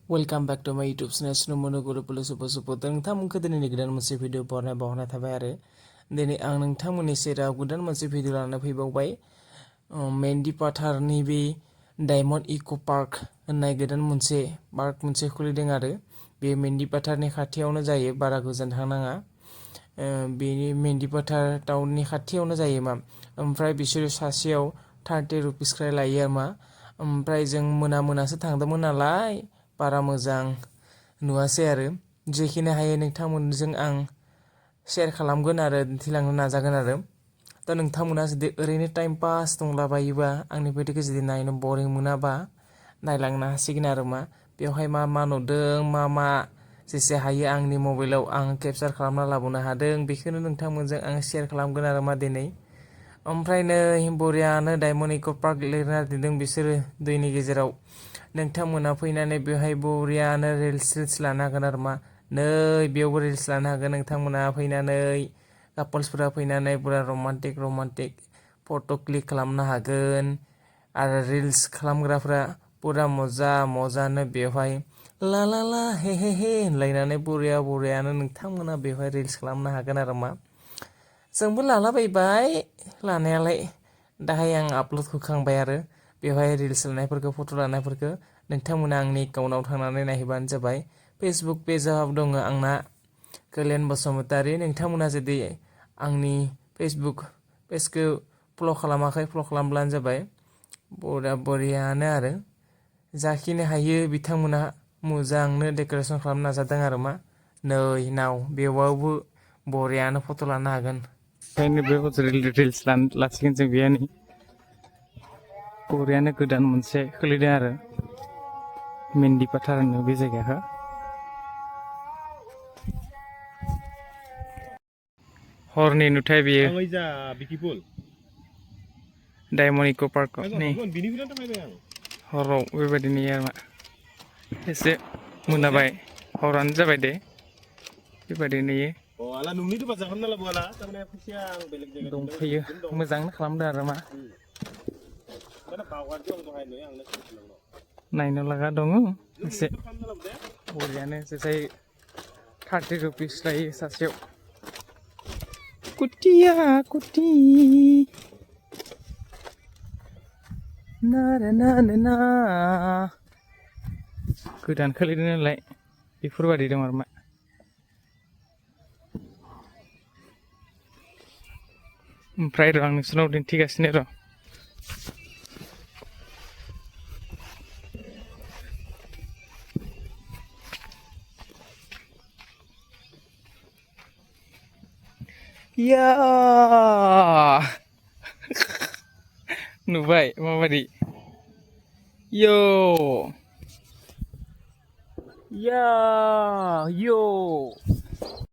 Welcome back to my YouTube channel Snowmono Guru Support नोंथांमोनखौ दिनैनि गोदान मोनसे भिडिअ बावहरनाय थाबाय आरो दिनै आं नोंथांमोननि सेराव गोदान मोनसे भिडिअ लानानै फैबावबाय मेन्दी पाथारनि बे डायमन्ड इको पार्क होननाय गोदान मोनसे पार्क खुलिदों आरो बे मेन्दी पाथारनि खाथियावनो जायो बारा गोजान थांनाङा बेनि मेन्दी पाथार टाउननि खाथियावनो जायो मा ओमफ्राय बिसोर सासेयाव 30 रुपिस क्राय लायो मा ओमफ्राय जों मोनासो थांदोंमोन नालाय बारा मोजां नुवासै आरो जेखिनि हायो नोंथांमोनजों आं शेयार खालामगोन आरो दिन्थिलांनो नाजागोन आरो दा नोंथांमोना जुदि ओरैनो टाइम पास दंलाबायोबा आंनि भिडिअखौ जुदि नायनो बरिं मोनाबा नायलांनो हासिगोन आरो मा बेवहाय मा नुदों मा जेसे हायो आंनि मबाइलाव आं केपचार खालामना लाबोनो हादों बेखौनो नोंथांमोनजों आं शेयार खालामगोन आरो मा दिनै ओमफ्राय नै बरियानो डायमन्ड इको पार्क लिरना दोनदों बिसोरो दैनि गेजेराव नोंथांमोना फैनानै बेवहाय बरियानो रिल्स लानो हागोन आरो मा नै बेयावबो रिल्स लानो हागोन नोंथांमोना फैनानै कापल्सफोरा फैनानै पुरा रमान्टिक फट' क्लिक खालामनो हागोन आरो रिल्स खालामग्राफ्रा पुरा मजानो बेवहाय ला हे होनलायनानै बरियानो नोंथांमोना बेवहाय रिल्स खालामनो हागोन आरो मा जोंबो लालाबायबाय लानायालाय दाहाय आं आपल'ड होखांबाय आरो बेवहाय रिल्स लानायफोरखौ फट' लानायफोरखौ नोंथांमोना आंनि एकाउन्टाव थांनानै नायहैबानो जाबाय फेसबुक पेजाव दङ आंना कल्यान बसुमतारी नोंथांमोना जुदि आंनि फेसबुक पेजखौ फल' खालामाखै फल' खालामब्लानो जाबाय बरियानो आरो जाखिनि हायो बिथांमोना मोजांनो डेक'रेसन खालामनो नाजादों आरो मा नै नाव बेयावबो बरियानो फट' लानो हागोन ओंखायनो बेयाव रिल्स लासिगोन जों बेयावनो बरियानो गोदान मोनसे खुलिदों आरो मेन्दी पाथार होनो बे जायगाखौ हरनि नुथाय बेयो डायमन्ड इको पार्कनि हराव बेबायदि नुयो आरो मा एसे मोनाबाय हरानो जाबाय दे बेबायदि नुयो दंफैयो मोजांनो खालामदों आरो मा नायनो लागा दङ एसे बरियानो जेसाय 30 रुपिस लायो सासेयाव कुटिया ना गोदान खोलिदों नालाय बेफोरबायदि दं आरो मा ओमफ्राय आं नोंसोरनाव दिन्थिगासिनो र' या नुबाय माबायदि यो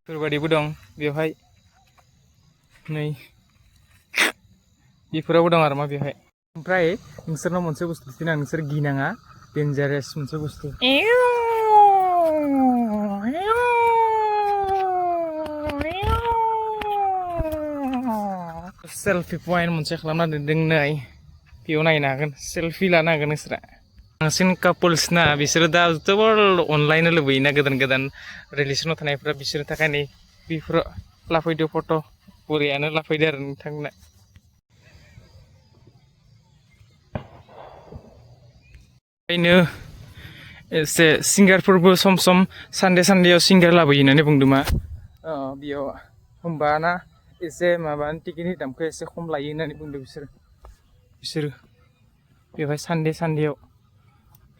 बेफोरबायदिबो दं बेवहाय नै बेफोरावबो दं आरो मा बेवहाय ओमफ्राय नोंसोरनाव मोनसे बुस्थु दिनै नोंसोर गिनाङा डेन्जारेस मोनसे बुस्थु सेल्फि पइन्ट मोनसे खालामना दोनदों नै बेयाव नायनो हागोन सेल्फि लानो हागोन नोंसोरा बांसिन कापोल्स ना बिसोरो दा जोबोर अनलायनो लुबैयोना गोदान रिलेसनाव थानायफ्रा बिसोरनि थाखाय नै बेफोराव लाफैदो फट' बरियानो लाफैदो आरो नोंथांमोना ओंखायनो एसे सिंगारफोरबो सम सानदेयाव सिंगार लाबोयो होननानै बुंदों मा बेयाव होमबाना एसे माबानि टिकेटनि दामखौ एसे खम लायो होननानै बुंदों बिसोरो बेवहाय सानदेयाव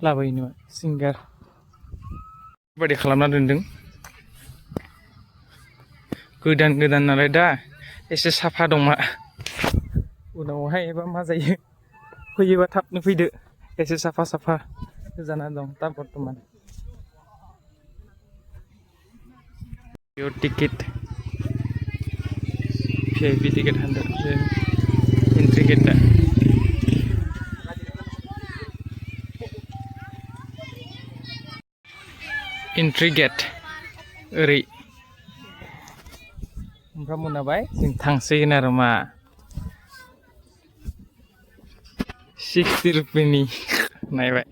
लाबोयो नामा सिंगार बेबायदि खालामना दोनदों गोदान नालाय दा एसे साफा दं मा उनावहाय एबा मा जायो फैयोबा थाबनो फैदो एसे साफा जाना दं दा बर्थमान ticket VIP ticket 100 entry gate ओरै ओमफ्राय मोनाबाय जों थांसिगोन आरो मा 60 रुपिनि नायबाय